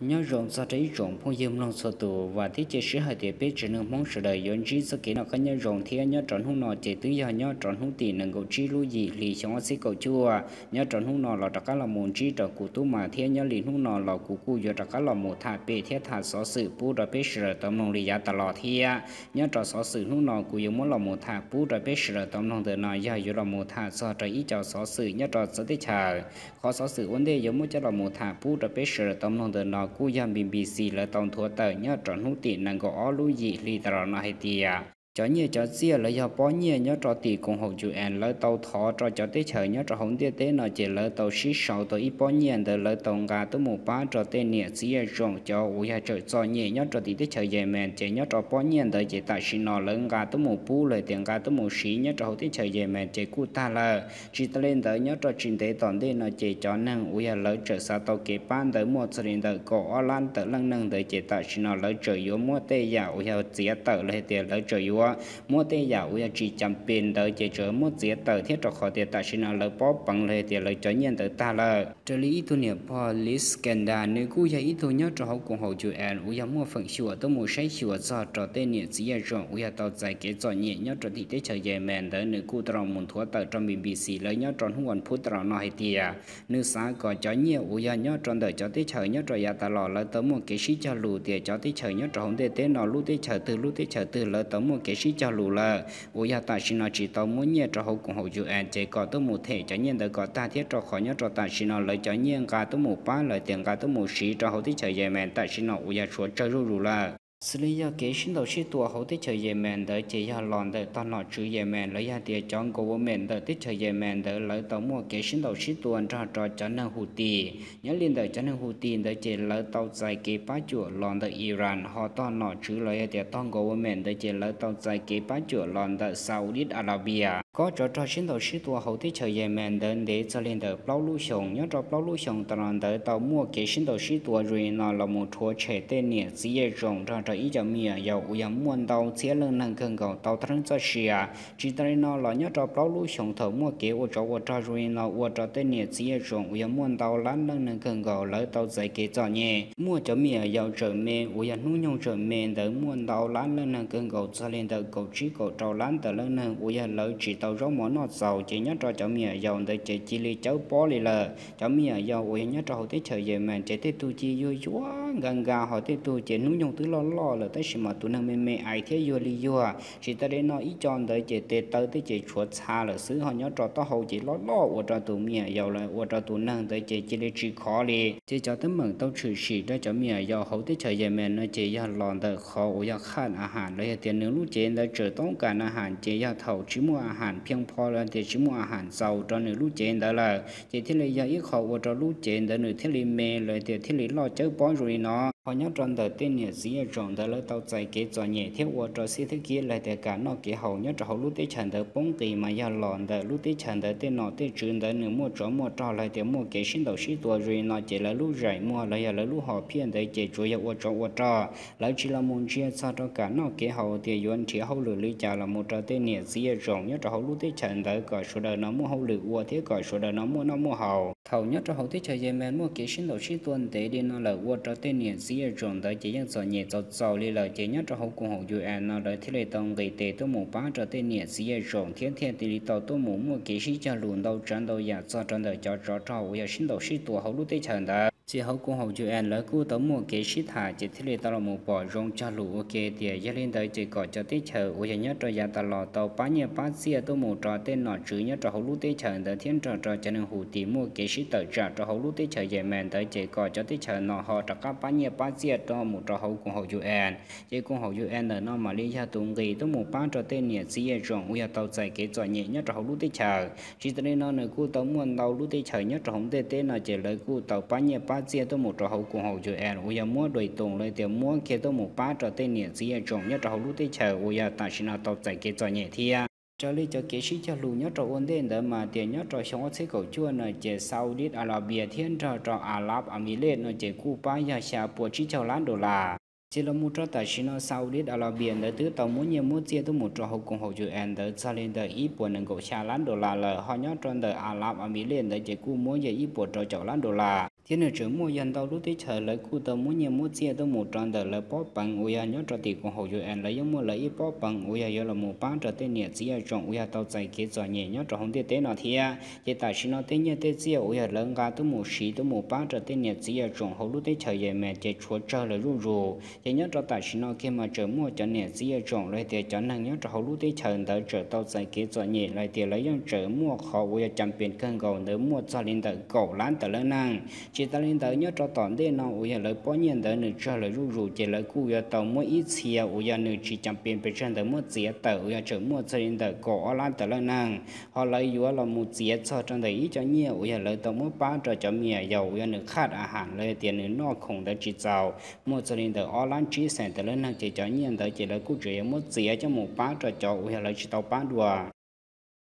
Nyob zoo txog rau ib tsoom phooj ywg mloog txhua tus, vam thiab cia siab hais tias peb tsev neeg Hmoob sawv daws yuav ntsib txoj kev noj qab nyob zoo thiab nyob rau hnub no ces twb yog nyob rau hnub tim nees nkaum tsib lub yim hli xyoo ob txhiab kaum cuaj. Nyob rau hnub no los rov qab los mus ntsib rau kuv Tub Mas thiab nyob li hnub no los kuv kuj yuav rov qab los mus tham pem thiab tham xov xwm pub rau peb sawv daws tau mloog li yav tas los thiab. Nyob rau xov xwm hnub no kuv yuav muab los mus tham pub rau peb sawv daws tau mloog ntawm no yog yuav los mus tham txog rau ib co xov xwm nyob rau txawv teb chaws. Qhov xov xwm ua ntej yuav muab coj los mus tham pub rau peb sawv daws tau mloog ntawm no kuj yog B B C lawv tau nthuav tawm nyob rau hnub tim nees nkaum ob lub yim hli tas los no hais tias cov nyiaj cov txiaj los yog pob nyiaj nyob rau tim koom haum U N lawv tau thov rau cov teb chaws nyob rau hauv ntiaj teb no ces lawv tau sib sau tau ib pob nyiaj ntawd lawv tau nqa tuaj mus pab rau tej niam txiv yaj zoom cov uas yog tsawm txom nyem nyob rau tim teb chaws Yemen ces nyob rau pob nyiaj ntawd ces tam sim no lawv nqa tuaj mus pub los tias nqa tuaj mus siv nyob rau hauv teb chaws Yemen ces kuj tag lawm. Tsis tas li ntawd nyob rau tsis ntev tom ntej no ces cov neeg uas yog lawv tsawm xav tau kev pab ntawd muaj txog li ntawm kaum ob lab tawm leej neeg ntawd ces tam sim no lawv tsawm yuav muab tej yam uas yog txiav tawm los tias lawv tsawm yuav muab tej yam uas yog tsis cam pes ntawd ces tsawm muab txiav tawm thiab rau qhov tias tam sim no lawv pob peev los tias lawv cov nyiaj ntawd tag lawm. Raws li ib tug niam pog Liz Skandar, nws kuj yog ib tug nyob rau hauv koom haum U N uas yog muaj feem xyuam tuaj mus saib xyuas txog rau tej niam txiv yaj zoom uas yog tau txais kev txom nyem nyob rau tim teb chaws Yemen ntawd nws kuj tau los mus nthuav tawm rau B B C lawv nyob rau hnub vas phuv tas los no hais tias nws xav kom cov nyiaj uas yog nyob rau ntawm cov teb chaws nyob rau yav tas los lawv tau muaj kev sib cog lus tias cov teb chaws nyob rau hauv ntiaj teb no lub teb chaws twg lub teb chaws twg lawv tau muaj kev sib cog lus lawm uas yog tam sim no tsis tau muab nyiaj rau hauv koom haum U N ces kom tuaj mus them cov nyiaj ntawd kom tag thiab rau qhov nyob rau tam sim no lawv cov nyiaj nqa tuaj mus pab los tias nqa tuaj mus siv rau hauv teb chaws Yemen tam sim no uas yog tshuav tsawg zuj zus lawm. Xws li yog kev sib ntaus sib tua hauv teb chaws Yemen ntawd ces yog los ntawm tog nom tswv Yemen los yog tias cov government ntawm teb chaws Yemen ntawd lawv tau muaj kev sib ntaus sib tua nrog rau cov neeg Houthi. Nyob li ntawm cov neeg Houthi ntawd ces lawv tau txais kev pab cuam los ntawm Iran, ho tog nom tswv los yog tias tog government ntawd ces lawv tau txais kev pab cuam los ntawm Saudi Arabia. Kob tsov rog sib ntaus sib tua hauv teb chaws Yemen ntawd ntev txog li ntawm plaub lub xyoos. Nyob rau plaub lub xyoos tas los ntawd tau muaj kev sib ntaus sib tua zoo li no los mus rhuav tshem tej niam txiv yaj zoom nrog rau ib co me nyuam yaus uas yog muaj ntau txhiab leej neeg kawg nkaus tau tag neej txoj sia. Tsis tas li no los nyob rau plaub lub xyoos thaum muaj kev ua tsov ua rog zoo li no ua rau tej niam txiv yaj zoom uas yog muaj ntau lab leej neeg kawg nkaus lawv tau txais kev txom nyem. Muaj cov me nyuam yaus tseem me uas yog hnub nyoog tseem me ntawd muaj ntau lab leej neeg kawg nkaus txog li ntawm kaum tsib kaum rau lab ntawm leej neeg uas yog lawv tsis tau zaub mov noj txaus ces nyob rau cov me nyuam yaus ntawd ces cia li cawb pob li lawm. Cov me nyuam yaus uas yog nyob rau hauv teb chaws Yemen ces tej tug cia yuag yuag nka nka ho tej tug ces hnub nyoog twb loj loj lawm tab sis mas tus neeg me me ais thiab yuag li yuag. Tsis tas li no ib co ntawd ces tes taw tej ces tshuav txha lawm xwb ho nyob rau taub hau ces loj loj ua rau tus me nyuam yaus los ua rau tus neeg ntawd ces cia li tsis khov li. Ces cov teeb meem tau tshwm sim rau cov me nyuam yaus hauv teb chaws Yemen no ces yog los ntawm qhov uas yog khaj a has los yog tias nws lub cev ntawd tseem toob kas a has ces yog thaum tsis muaj a has phiaj pho los tias tsis muaj a has txaus rau nws lub cev ntawd lawm ces thiaj li yog ib qho ua rau lub cev ntawd nws thiaj li me los tias thiaj li loj cawb pob zoo li no. Ho nyob rau ntawm tej niam txiv yaj zoom ntawd lawv tau txais kev txom nyem thiab ua rau xib thiab kiab los tias kam noj kev haus nyob rau hauv lub teb chaws ntawd poob qis mas yog los ntawm lub teb chaws ntawd tej nom tej tswv ntawd nws muaj tsov muaj rog los tias muaj kev sib ntaus sib tua zoo li no ces lawv lub zaim muag los yog lawv lub hom phiaj ntawd ces tsuas yog ua tsov ua rog. Lawv tsis los mus ntsia txog rau kam noj kev haus tias yuav nrhiav hauj lwm li cas los mus rau tej niam txiv yaj zoom nyob rau hauv lub teb chaws ntawd kom sawv daws no muaj hauj lwm ua thiab kom sawv daws no muaj noj muaj haus. Thaum nyob rau hauv teb chaws Yemen muaj kev sib ntaus sib tua ntev li no lawm ua rau tej niam txiv yaj zoom ntawd ces yeej txom nyem txaus txaus li lawm ces nyob rau hauv koom haum U N no lawv thiaj li tau nqis tes tuaj mus pab rau tej niam txiv yaj zoom thiab thiaj li tau tuaj mus muaj kev sib cog lus ntau tsav ntau yam txog rau ntawm cov tsov rog uas yog sib ntaus sib tua hauv lub teb chaws ntawd. Ces hauv koom haum U N lawv kuj tau muaj kev sib tham ces thiaj li tau los mus pom zoo cog lus ua ke tias yog li ntawd ces kom cov teb chaws uas yog nyob rau yav tas los tau pab nyiaj pab txiaj tuaj mus rau tej nom tswv nyob rau hauv lub teb chaws ntawd thiab nrog rau cov neeg Houthi muaj kev sib tawm tsam rau hauv lub teb chaws Yemen ntawd ces kom cov teb chaws no ho rov qab pab nyiaj pab txiaj tuaj mus rau hauv koom haum U N. Ces koom haum U N ntawm no mam li yog tus nqis tuaj mus pab rau tej niam txiv yaj zoom uas yog tau txais kev txom nyem nyob rau hauv lub teb chaws. Tsis tas li no nws kuj tau muaj ntau lub teb chaws nyob rau hauv ntiaj teb no ces lawv kuj tau pab nyiaj pab txiaj tuaj mus rau hauv koom haum U N uas yog muab dua toos los tias muab kiag tuaj mus pab rau tej niam txiv yaj zoom nyob rau hauv lub teb chaws uas yog tam sim no tau txais kev txom nyem thiab. Raws li cov kev sib cog lus nyob rau ua ntej ntawd mas tias nyob rau xyoo ob txhiab kaum cuaj no ces Saudi Arabia thiab nrog rau Arab Emirates no ces kuj pab yog xya puas tsib caug lab dollar. Ces los mus rau tam sim no Saudi Arabia ntawd twb tau muab nyiaj muab txiaj tuaj mus rau hauv koom haum U N ntawd txog li ntawm ib puas nees nkaum xya lab dollar lawm ho nyob rau ntawm Arab Emirates ntawd ces kuj muab yog ib puas rau caum lab dollar. thiab nws tseem muaj yog ntau lub teb chaws lawv kuj tau muab nyiaj muab txiaj tuaj mus rau ntawm lawv pob peev uas yog nyob rau tim koom haum U N, lawv yeej muaj lawv ib pob peev uas yog yuav los mus pab rau tej niam txiv yav tsoom uas yog tau txais kev txom nyem nyob rau hauv ntiaj teb no thiab. Ces tam sim no tej nyiaj tej txiaj uas yog lawv nqa tuaj mus siv tuaj mus pab rau tej niam txiv yav tsoom hauv lub teb chaws Yemen ces tshuav tsawg lawm zuj zus. Ces nyob rau tam sim no kiag mas tseem muaj cov niam txiv yav tsoom los tias cov neeg nyob rau hauv lub teb chaws ntawd tseem tau txais kev txom nyem los tias lawv yeej tseem muaj qhov uas yog cam pees kawg nkaus ntawd muaj txog li ntawm kaum lab tawm leej neeg. Tsis tas li ntawd nyob rau tom ntej no uas yog lawv pob nyiaj ntawd nws tsawg lawm zuj zus ces lawv kuj yuav tau muab ib txhia uas yog nws tsis cam pees pes tsawg ntawd muab txiav tawm uas yog tseem muaj txog li ntawm kaum ob lab tawm leej neeg. Ho lawv yuav los mus txiav txog rau ntawm ib co nyiaj uas yog lawv tau muab pab rau cov me nyuam yaus uas yog nws qhaj a has los tias nws noj khoom ntawd tsis txaus, muaj txog li ntawm ob lab tsib xees tawm leej neeg ces cov nyiaj ntawd ces lawv kuj tseem yuav muab txiav coj mus pab rau cov uas yog lawv tsis tau pab dua.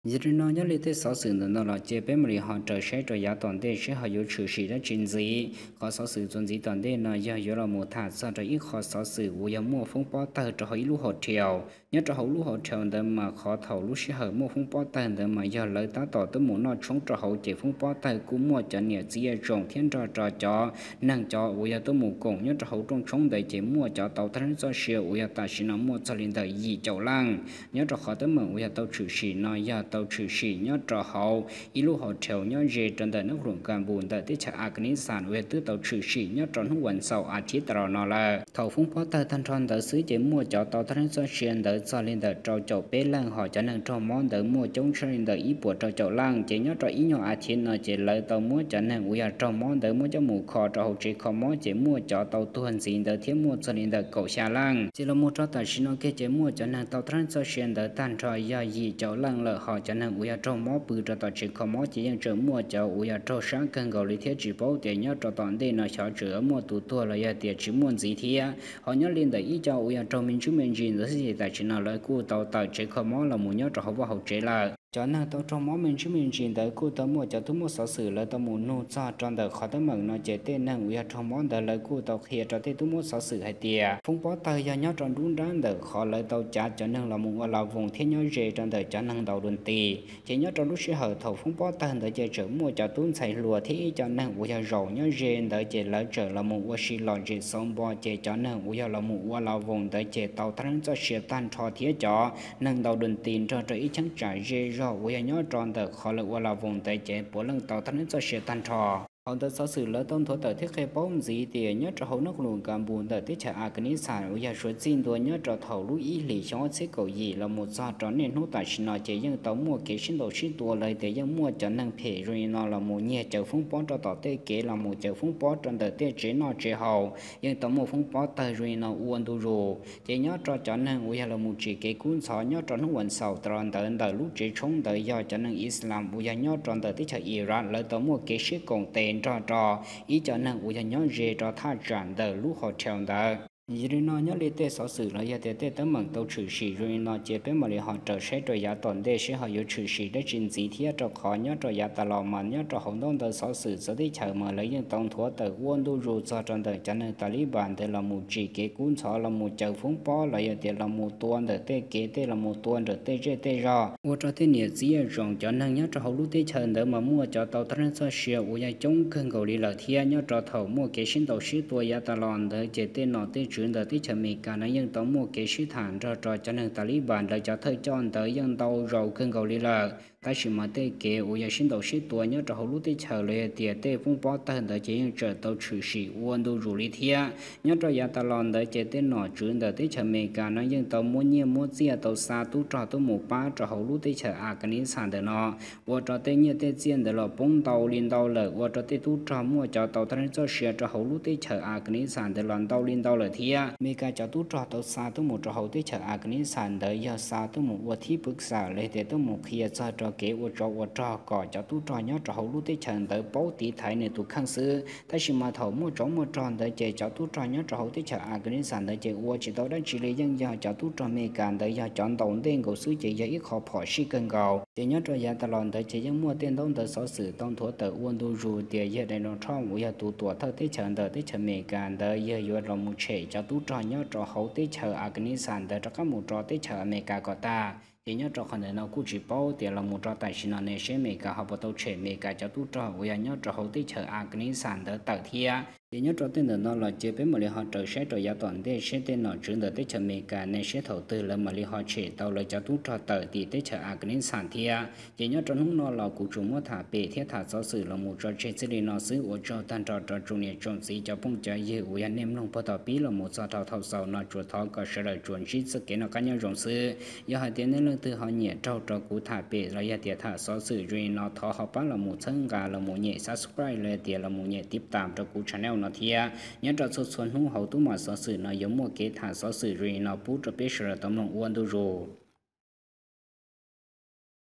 Yog li no nyob li tej xov xwm ntawm no los ces peb mam li ho raws saib rau yav tom ntej seb ho yuav tshwm sim dab tsi ntxiv. Qhov xov xwm txuas ntxiv tom ntej no yog yuav los mus tham txog rau ib qho xov xwm uas yog muaj foob pob tawg rau hauv ib lub hauv rhiaus. Nyob rau hauv lub hauv rhiaus ntawd mas qhov thaum lub sij hawm muaj foob pob tawg ntawd mas yog lawv tab tom tuaj mus noj tshoob rau hauv ces foob pob tawg kuj muaj cov niam txiv yav tsoom thiab nrog rau cov neeg cov uas yog tuaj mus koom nyob rau hauv rooj tshoob ntawd ces muaj cov tau tag neej txoj sia uas yog tam sim no muaj txog li ntawm yim caum leej. Nyob rau qhov teeb meem uas yog tau tshwm sim no yog tau tshwm sim nyob rau hauv ib lub hauv rhiaus nyob ze rau ntawm nab rum Kabul ntawm teb chaws Afghanistan uas yog twb tau tshwm sim nyob rau hnub vas xaum a thiv tas los no lawm. Thaum foob pob tawg tag nrho ntawd xwb ces muaj cov tau tag neej txoj sia ntawd txog li ntawm rau caum peb leej, hos cov neeg raug mob ntawd muaj coob tshaj li ntawm ib puas rau caum leej. Ces nyob rau ib nyuag a thiv no ces lawv tau muab cov neeg uas yog raug mob ntawd muab coj mus kho rau hauv tsev kho mob ces muaj cov tau tuag ntxiv ntawd thiab muaj txog li ntawm kaum xya leej. Ces los mus rau tam sim no kiag ces muaj cov neeg tau tag neej txoj sia ntawd tag nrho yog yim caum leej lawm, hos cov neeg uas yog raug mob pw rau tom tsev kho mob ces yeej tseem muaj cov uas yog raug sab kawg nkaus li thiab tsis paub tias nyob rau tom ntej no xyov tseem muaj tus tuag los yog tias tsis muaj ntxiv thiab. Hos nyob li ntawm ib co uas yog raug me ntsuj me ntsis ntawd xwb ces tam sim no lawv kuj tau tawm tsev kho mob los mus nyob rau hauv vaj hauv tsev lawm. Cov neeg tau raug mob me ntsuj me ntsis ntawd kuj tau muaj cov tub muab xov xwm lawv tau mus nug txog rau ntawm qhov teeb meem no ces tej neeg uas yog raug mob ntawd lawv kuj tau qhia rau tej tub muab xov xwm hais tias foob pob tawg yog nyob rau nruab nrab ntawm qhov lawv tau cav cov neeg los mus ua la voos thiab nyob ze rau ntawm cov neeg ntaus dua nti. Ces nyob rau lub sij hawm thaum foob pob tawg ntawd ces tseem muaj cov tub ntxhais hluas thiab ib co neeg uas yog zaum nyob ze ntawd ces lawv tseem los mus ua si lom zem xauv npo, ces cov neeg uas yog los mus ua la voos ntawd ces tau tag neej txoj sia tag nrho thiab cov neeg ntaus dua nti nrog rau ib cheeb tsam zej zog uas yog nyob rau ntawm qhov lawv ua la voos ntawd ces puav leej tau tag neej txoj sia tag nrho. Hauv ntawd xov xwm lawv tau nthuav tawm thiab qhia paub ntxiv tias nyob rau hauv nab rum Kabul ntawm teb chaws Afghanistan uas yog suav txij ntua nyob rau thaum lub ib hlis xyoo ob txhiab kaum yim los mus txog rau niaj hnub tam sim no ces yeej tau muaj kev sib ntaus sib tua los tias yeej muaj cov neeg phem zoo li no los mus nyiag cawv foob pob rau tom tej kev los mus cawv foob pob rau ntawm tej tsev noj tsev haus, yeej tau muaj foob pob tawg zoo li no ua ntu zus. Ces nyob rau cov neeg uas yog los mus tsim kev kub ntxhov nyob rau hnub vas xaum tas los ntawd ntawm lub tsev tshoob ntawd yog cov neeg Islam uas yog nyob rau ntawm teb chaws Iraq lawv tau muaj kev sib koom tes nrog rau ib co neeg uas yog nyob ze rau thaj tsam ntawm lub hauv rhiaus ntawd. Yog li no nyob li tej xov xwm los yog tias tej teeb meem tau tshwm sim zoo li no ces peb mam li ho raws saib rau yav tom ntej seb ho yuav tshwm sim dab tsi ntxiv thiab, rau qhov nyob rau yav tas los mas nyob rau hauv ntaub ntawv xov xwm txawv teb chaws mas lawv yeej tau nthuav tawm ua ntu zus txog rau ntawm cov neeg Taliban ntawd los mus tsim kev kub ntxhov los mus cawv foob pob los yog tias los mus tua ntawm tej kev tej los mus tua ntawm tej zej tej zog ua rau tej niam txiv yav tsoom cov neeg nyob rau hauv lub teb chaws ntawd mas muaj cov tau tag neej txoj sia uas yog coob kawg nkaus li lawm thiab. Nyob rau thaum muaj kev sib ntaus sib tua yav tas los ntawd ces tej nom tej tswv ntawm teb chaws Amelikas no yeej tau muaj kev sib tham nrog rau cov neeg Taliban lawv cov thawj coj ntawd yeej ntau zaus kawg nkaus li lawm. Tab sis mas tej kev uas yog sib ntaus sib tua nyob rau hauv lub teb chaws los yog tias tej foob pob tawg ntawd ces yeej tseem tau tshwm sim ua ntu zus li thiab. Nyob rau yav tas los ntawd ces tej nom tswv ntawm teb chaws Amelikas no yeej tau muab nyiaj muab txiaj tau xa tub rog tuaj mus pab rau hauv lub teb chaws Afghanistan ntawm no, ua rau tej nyiaj tej txiaj ntawd los poob ntau li ntau lawm, ua rau tej tub rog muaj cov tau tag neej txoj sia rau hauv lub teb chaws Afghanistan ntawd los ntau li ntau lawm thiab. Amelikas cov tub rog tau xa tuaj mus rau hauv teb chaws Afghanistan ntawd yog xa tuaj mus ua thib pwv xam los yog tias tuaj mus qhia txog rau kev ua tsov ua rog kom cov tub rog nyob rau hauv lub teb chaws ntawd paub tiv thaiv nws tus kheej xwb. Tab sis mas thaum muaj tsov muaj rog ntawd ces cov tub rog nyob rau hauv teb chaws Afghanistan ntawd ces ua tsis tau dab tsi li, yeej yog cov tub rog Amelikas ntawd yog cov ntaus ntej nkaus xwb ces yog ib qho phom sij kawg nkaus. Ces nyob rau yav tas los ntawd ces yeej muaj tej ntaub ntawv xov xwm tau nthuav tawm ua ntu zus tias yog Donald Trump uas yog tus tuam thawj teb chaws ntawm teb chaws Amelikas ntawd yog yuav los mus tshem cov tub rog nyob rau hauv teb chaws Afghanistan ntawd rov qab mus rau teb chaws Amelikas kom tag. Ces nyob rau qhov ntawm no kuj tsis paub tias los mus rau tam sim no ne seb Amelikas ho puas tau tshem Amelikas cov tub rog uas yog nyob rau hauv teb chaws Afghanistan ntawd tawm thiab. Ces nyob rau tej ntawm no los ces peb mam li ho raws saib rau yav tom ntej seb tej nom tswv ntawm teb chaws Amelikas ne seb thaum twg lawv mam li ho tshem tau lawv cov tub rog tawm tim teb chaws Afghanistan thiab. Ces nyob rau hnub no los kuv tsuas muab tham pem thiab tham xov xwm los mus tso tseg txij li no xwb. Ua tsaug tag nrho rau tsoom niam tsoom txiv cov phooj cov ywg uas yog nej mloog puag thaum pib los mus txog rau thaum xaus no, tsuas thov kom sawv daws tsuas ntsib txoj kev noj qab nyob zoo xwb. Yog hais tias nej leej twg ho nyiam raug rau kuv tham pem los yog tias tham xov xwm zoo li no, thov ho pab los mus txhawb nqa los mus nyem subscribe los yog tias los mus nyem tib tam rau kuv channel no thiab. Nyob rau txhua txhua hnub hauv tub mam xov xwm no yuav muaj kev tham xov xwm zoo li no pub rau peb sawv daws tau mloog ua ntu zus.